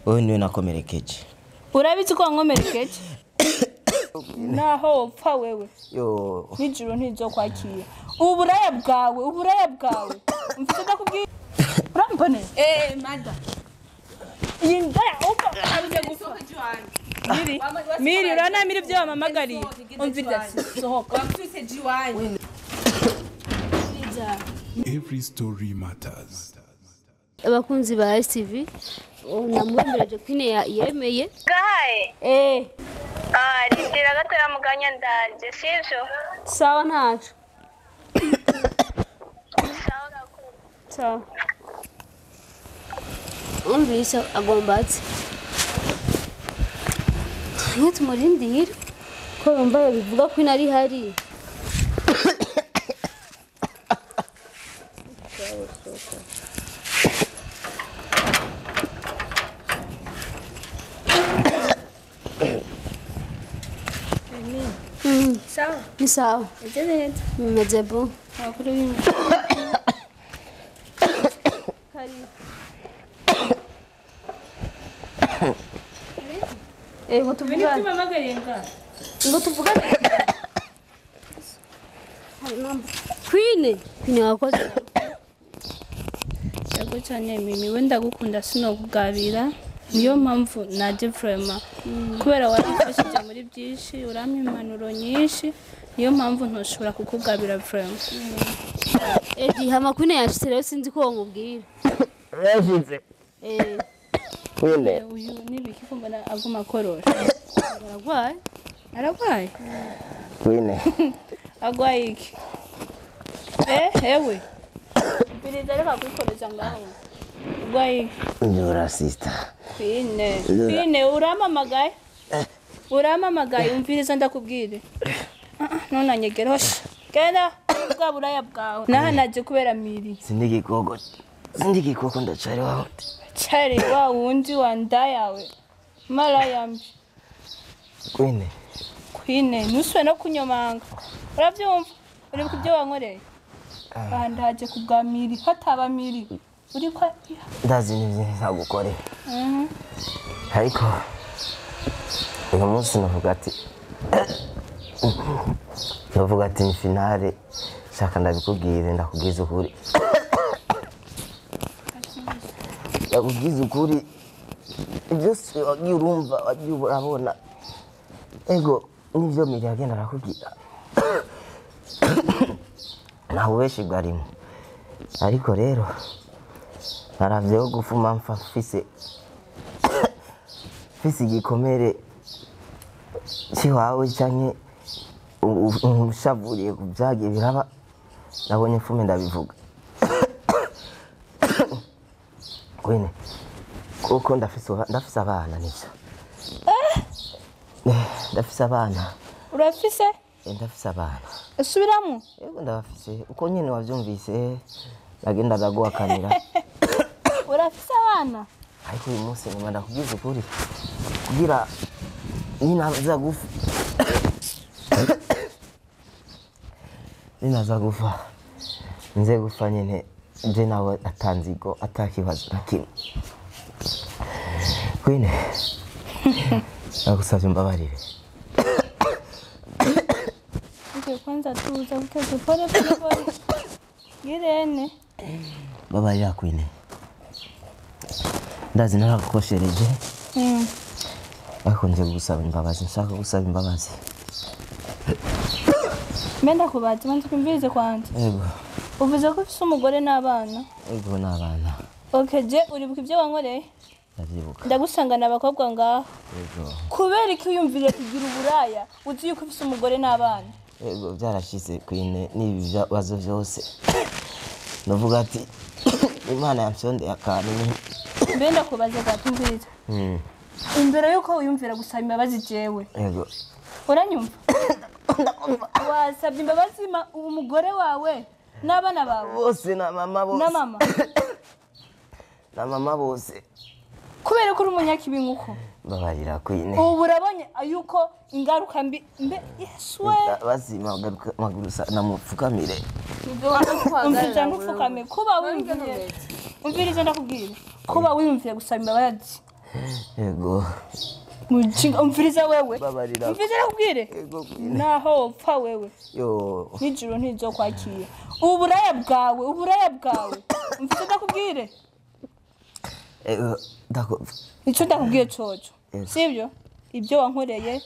Wowe niwe nakomerekeje. Urabizi ko wankomerekeje? Naho wopfa wewe. Yo. Nijoro ntizokwakira. Uburaya bwawe, uburaya bwawe. Mfite ndakubwira. Urambone? Eh, mada. Iyi ndaya upfa abize gupfa. Miri, Miri urana Miri ibyo wamamagariye. Umviriza sohoka. Wamtuse jiwanyu. Every story matters. Abakunzi ba STV namwemereje Queen yemeye. Gahaye. Eh, Ah, rindira gatoya muganya ndaje, sivyo? Sawa ntaco. Sawa urakoze. Sawa. Umvise agomba ati iyo tumurindira ko yumva bivuga ko inari hari. Sawa. Ni sawa. Meze neza. Meze bon. Abakuru b'imwe. Karibu. Eh, ngo tuvugane. Mpamagariye ngaha. Ngo tuvugane. Queen, Queen wakoze. Yego cyane Mimi, we ndagukunda sinokugabira. Niyo mpamvu naje vraiment. Kubera waramfashije muri byinshi, urampa impanuro nyinshi, niyo mpamvu ntoshobora kukugabira vraiment. Edi hama Queen yashitse rero sinzi ko wamubwira. Yashitse. Eh, Queen. Uyu nibiki ko mbona aguma akorora. aragwaye. Aragwaye? Queen. Agwaye iki? Eh, ewe. Biriza reka kwikoreza ngaho. Agwaye iki? Njura sister. Queen. Queen uramamagaye? Uramamagaye umviriza ndakubwire. None anyegera hosha. Genda bwa buraya bwawe. Naha naje kubera Miri. Sindi gikoko. Sindi gikoko ndacari wawe. Cari wa wundi wa nda yawe. Maraya mbi. Queen. Queen, nuswe no kunyomanga. Uravyumva? Uri kubyo wankoreye? Aha ndaje kubwa Miri, hataba Miri. Uri kwa Ndazi n'ivyo nzagukorera. Ariko uyu munsi navuga ati ni finale, shaka ndabikubwire, ndakubwiza ukuri. Ndakubwiza ukuri byose wagiye urumva, wagiye urabona. Ego nivyo Miri agenda arakubwira. Nta bubeshi bwarimo. Ariko rero naravyeho gufuma mfa mfise igikomere ciwawe canke ushavuriye ku vyagiye biraba, nabonye mfume ndabivuga. Queen, kuko ndafise abana nivyo. Ndafise abana. Urafise? Ndafise abana. Subiramo? Yego ndabafise. Uko nyene wavyumvise nagendaga guhakanira. Urafise abana? Ariko uyu munsi ngoma ndakubwiza ukuri kugira ninaza gufa nze gufa nyene je nawe atanzigo atakibazo na kimwe. Queen, ndagusavye umbabarire. Okay, kwanza tuza uteze pole pole pole. Girene. Babarira Queen. Ndazi naragukoshereje. Ariko nje gusaba imbabazi, nshaka gusaba imbabazi. Menda kubaza banze kumvirize kwanza. Yego. Uvuze ko ufise umugore n'abana? Yego n'abana. Okay, je uribuka ibyo wankoreye? Ndavyibuka. Ndagusangana abakobwa ngaho. Yego. Kubera iki wiyumviriye kugira uburaya uzi yuko ufise umugore n'abana? Yego byarashize Queen n'ibi bibazo byose. Ndavuga ati Imana yamfyondeye akantu. Mbe ndakubaza gatumviriza. Imbere yuko wiyumvira gusaba imbabazi jewe. Yego. Uranyumva? Wasabye imbabazi umugore wawe n'abana bawe? Bose na mama bose. Na mama? Na mama bose. Kubera ko uri umunyakibi nkuko. Babarira Queen. Ubu urabonye yuko ingaruka mbi mbe Yesu we. Bazima magurusa namupfukamire. Umviriza ntupfukame kuba wiyumviriye. Umviriza ndakubwira. Kuba wiyumviriye gusaba imbabazi. Yego. Mujinga umviriza wewe. Babarira. Umviriza nakubwire. Yego Queen. Naho wopfa wewe. Yo. Nijoro ntizokwakira. Uburaya bwawe, uburaya bwawe. Umviriza ndakubwire. Ego ndakumva. Icyo ndakubwiye coco. Yego. Sibyo? Ibyo wankoreye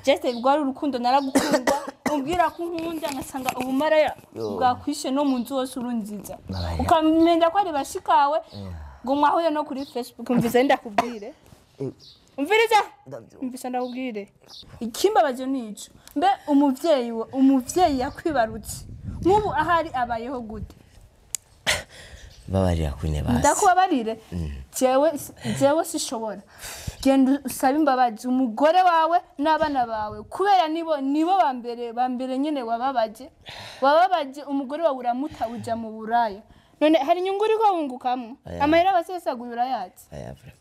Jeste rwari urukundo naragukundwa umbwira ko unkunda ngasanga ubumaraya Yo. bwakwishe no mu nzu hose urunziza Babarira. ukamenya ko ari bashikawe ngo mwahuye no kuri Facebook umviza ndakubwire Ego. umviriza Ndabyumva. umvisa ndakubwire ikimbabaje nico mbe umuvyeyi we umuvyeyi yakwibarutse nk'ubu ahari abayeho gute Babarira Queen basi. Ndakubabarire jewe sishobora genda usabe imbabazi umugore wawe n'abana bawe kubera nibo bambere nyene wababaje umugore wawe uramuta uja mu buraya none hari inyungu uriko wungukamwo Aya. amahera basesaguye urayatse Aya vra.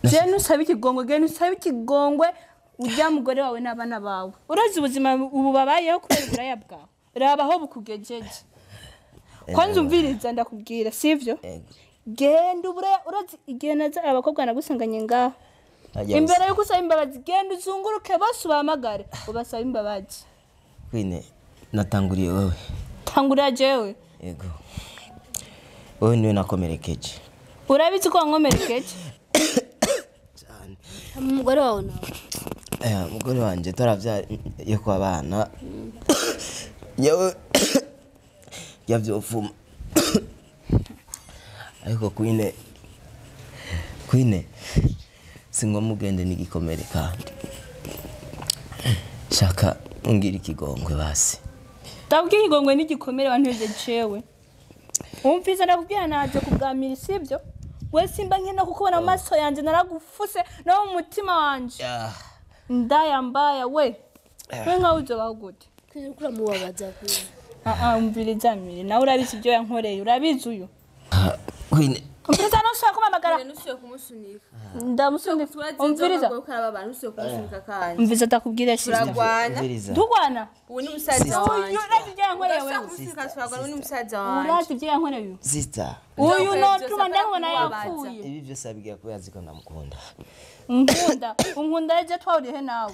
genda usabe ikigongwe genda usabe ikigongwe urya mugore wawe n'abana bawe urazi ubuzima ubu babayeho kubera uburaya bwawe raba aho bukugejeje kwanza umviriza ndakubwira sivyo Ego. genda uburaya urazi igihe naza abakobwa nagusanganye ngaha Ajya imbere yuko usaba imbabazi genda uzunguruke bose ubahamagare ubasabe imbabazi Queen natanguriye wewe. tangurira jewe Ego. Wewe niwe nakomerekeje. urabizi ko wankomerekeje Cyane. Umugore wawe nawe. Umugore wanje turavyaye ko abana. Yewe yavyofuma. Ariko Queen singomba ugende n'igikomere kandi. Shaka ungira ikigongwe basi. ndabwiye ikigongwe n'igikomere wanteje jewe umvise ndakubwira naje kubwamira sibyo we simba nkena kukubona mu maso yanje naragufuse no mu mutima wanje ndaya mbaya we we nkawe uzobaho gute Queen uriko uramubabaza Queen. Umviriza mire nawe urabizi ibyo yankoreye urabizi uyu Queen umviriza ntushobora kumpamagara Nusuye kumusunika. ndamusunika umviriza Ukaraba nusuye kumusunika kandi. umviriza ndakubwira sister Turagwana. umviriza. tugwana Ubu ni musaza uyu wanje. urazi ibyo yankoreye Udashaka wewe kumusunika turagwana ubu ni musaza wanje. urazi ibyo yankoreye uyu Sister. uyu notuma Byose ndabona akora yapfuye Ibi byose abigira kubera azi ko ndamukunda. unkunda ejo twahuriye nawe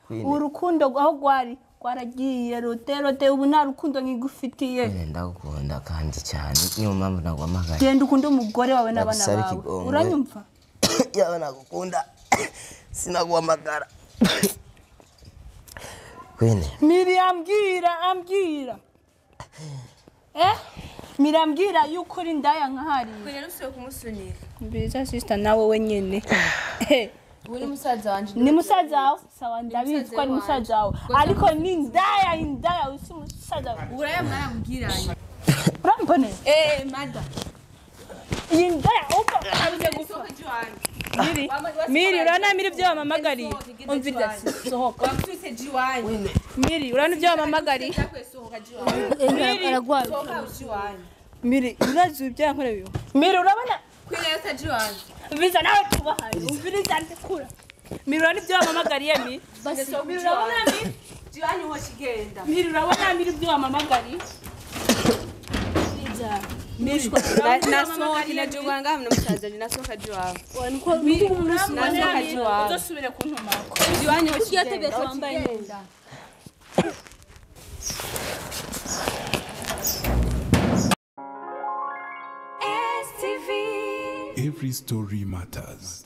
Queen. urukundo aho rwari rwaragiye rote rote ubu nta rukundo nkigufitiye Queen ndagukunda kandi cyane niyo mpamvu naguhamagaye. genda ukunde umugore wawe n'abana Ndagusaba bawe ikigongwe. uranyumva Yaba nagukunda sinaguhamagara. Queen Miri ambwira Miri ambwira yuko uri indaya nka hariya Queen nusuye kumusunika. Mbiza sister nawe wenyene Ubu ni musaza wanje. ni musaza wawe sawa ndabizi ko ari musaza wawe ariko ni indaya indaya usi musaza wawe Uburaya mwarabwiranye. uramboneye Mada. iyi ndaya upfa abuze gupfa Sohoka jiwanyu. Miri Miri urabona Miri ibyo wamamagariye umviriza sohoka Wamutuse jiwanyu. Miri urabona ibyo wamamagariye Sohoka jiwanyu. Aragwaye. Sohoka jiwanyu. Miri urazi ibyo yankoreye uyu Miri urabona Queen yose jiwanyu. umviriza nawe tubahaye umviriza ndikura Miri urabona ibyo wamamagariye Miri Miri urabona Miri Jiwanyu ho kigenda. Miri urabona Miri ibyo wamamagariye Miri Nasohoka najungwa ngaha na musaza wanje nasohoka jiwanyu. Miri urabona Nasohoka Miri jiwanyu. udasubire kuntumako Jiwanyu ho Kuki kigenda. yatebetse wambaye neza? Every story matters.